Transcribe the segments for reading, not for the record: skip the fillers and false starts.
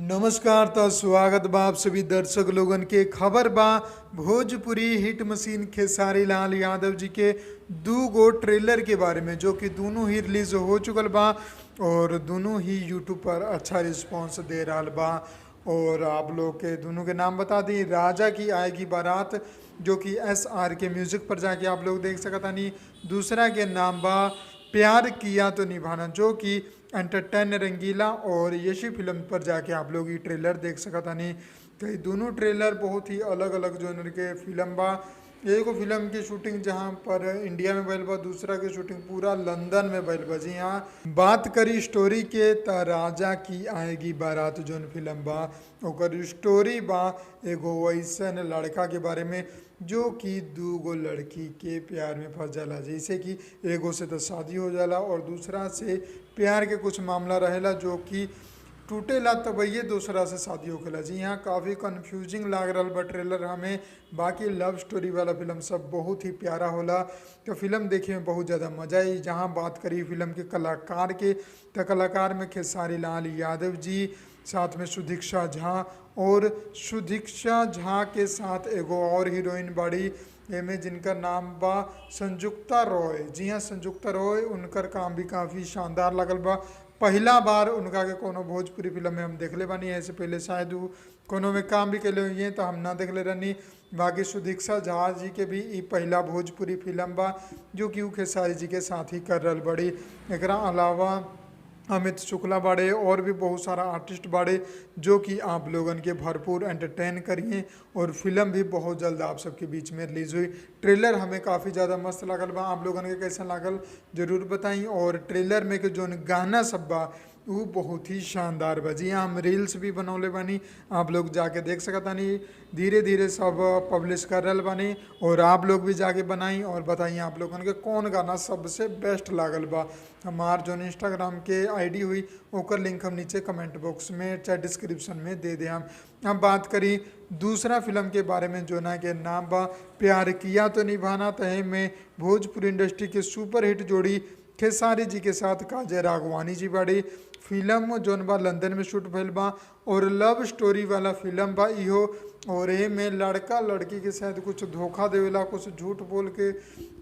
नमस्कार त स्वागत बा आप सभी दर्शक लोगन के। खबर बा भोजपुरी हिट मशीन खेसारी लाल यादव जी के दू गो ट्रेलर के बारे में, जो कि दोनों ही रिलीज हो चुकल बा और दोनों ही यूट्यूब पर अच्छा रिस्पांस दे रहा बा। और आप लोग के दोनों के नाम बता दी, राजा की आएगी बारात जो कि एस आर के म्यूज़िक पर जाके आप लोग देख सकतानी। दूसरा के नाम बा प्यार किया तो निभाना, जो कि एंटरटेन रंगीला और यशी फिल्म पर जाके आप लोग ये ट्रेलर देख सकतानी। तो ये दोनों ट्रेलर बहुत ही अलग अलग जोनर के फिल्म बा। एगो फिल्म की शूटिंग जहां पर इंडिया में भइल बा, दूसरा के शूटिंग पूरा लंदन में भइल बा। जी हाँ, बात करी स्टोरी के त राजा की आएगी बारात जोन फिल्म बा ओकर स्टोरी बा एगो वैसन लड़का के बारे में जो कि दू गो लड़की के प्यार में फंस जाला, जैसे कि एगो से तो शादी हो जाला और दूसरा से प्यार के कुछ मामला रहेला जो कि टूटेला तबैये दूसरा से शादी होखेला। जी हाँ, काफ़ी कंफ्यूजिंग लाग रहा बा ट्रेलर हमें। बाकी लव स्टोरी वाला फिल्म सब बहुत ही प्यारा होला, तो फिल्म देखे में बहुत ज़्यादा मज़ा आई। जहाँ बात करी फिल्म के कलाकार के, तो कलाकार में खेसारी लाल यादव जी, साथ में सुदीक्षा झा और सुदीक्षा झा के साथ एगो और हीरोइन बाड़ी एमे जिनका नाम बा संजुक्ता रॉय। जी हाँ, संजुक्ता रॉय, उनकर काम भी काफ़ी शानदार लगल बा। पहला बार उनका के कोनो भोजपुरी फिल्म में हम देखले बानी, ऐसे पहले शायद वो कोनो में काम भी कैले हुई तो हम ना देखले रहनी। बाकी सुदीक्षा झा जी के भी ई पहला भोजपुरी फिल्म बा जो कि उ खेसारी जी के साथ ही कर रहल बड़ी। एकरा अलावा अमित शुक्ला बाड़े और भी बहुत सारा आर्टिस्ट बाड़े जो कि आप लोगन के भरपूर एंटरटेन करिए। और फिल्म भी बहुत जल्द आप सबके बीच में रिलीज़ हुई। ट्रेलर हमें काफ़ी ज़्यादा मस्त लागल बा, आप लोगन के कैसा लागल ज़रूर बताई। और ट्रेलर में के जोन गाना सब बा वो बहुत ही शानदार बा। जी हाँ, हम रील्स भी बनौले बानी, आप लोग जाके देख सकतानी। धीरे धीरे सब पब्लिश कर रहल बानी और आप लोग भी जाके बनाई और बताई आप लोगन के कौन गाना सबसे बेस्ट लागल बा। हमार जो इंस्टाग्राम के आईडी हुई ओकर लिंक हम नीचे कमेंट बॉक्स में चाहे डिस्क्रिप्शन में दे दे। हम अब बात करी दूसरा फिल्म के बारे में जो ना के नाम बा प्यार किया तो निभाना। तहे में भोजपुरी इंडस्ट्री के सुपर हिट जोड़ी खेसारी जी के साथ काजल राघवानी जी बाड़ी। फिल्म जोन बा लंदन में शूट भइल बा और लव स्टोरी वाला फिल्म बा इहो। और ए में लड़का लड़की के साथ कुछ धोखा देवेला, कुछ झूठ बोल के,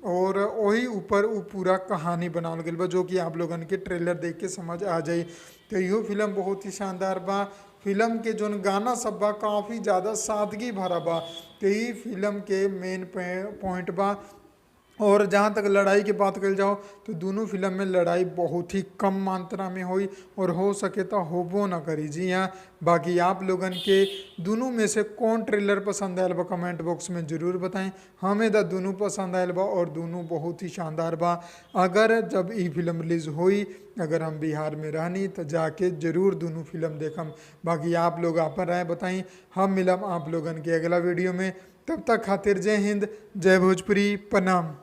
और वही ऊपर उ पूरा कहानी बनावल गइल बा जो कि आप लोगन के ट्रेलर देख के समझ आ जाई। तो इहो फिल्म बहुत ही शानदार बा। फिल्म के जोन गाना सब बा काफ़ी ज़्यादा सादगी भरा बा, तो ई फिल्म के मेन पॉइंट बा। और जहाँ तक लड़ाई की बात कल जाओ तो दोनों फिल्म में लड़ाई बहुत ही कम मात्रा में हुई और हो सके तो होबो ना करी। जी हाँ, बाकी आप लोगन के दोनों में से कौन ट्रेलर पसंद आयल बा कमेंट बॉक्स में ज़रूर बताएं। हमें तो दोनों पसंद आयल बा और दोनों बहुत ही शानदार बा। अगर जब ई फिल्म रिलीज़ हुई, अगर हम बिहार में रहनी तो जाके ज़रूर दोनों फिल्म देखम। बाकी आप लोग अपन राय बताएं। हम मिलब आप लोगन के अगला वीडियो में, तब तक खातिर जय हिंद, जय भोजपुरी, प्रणाम।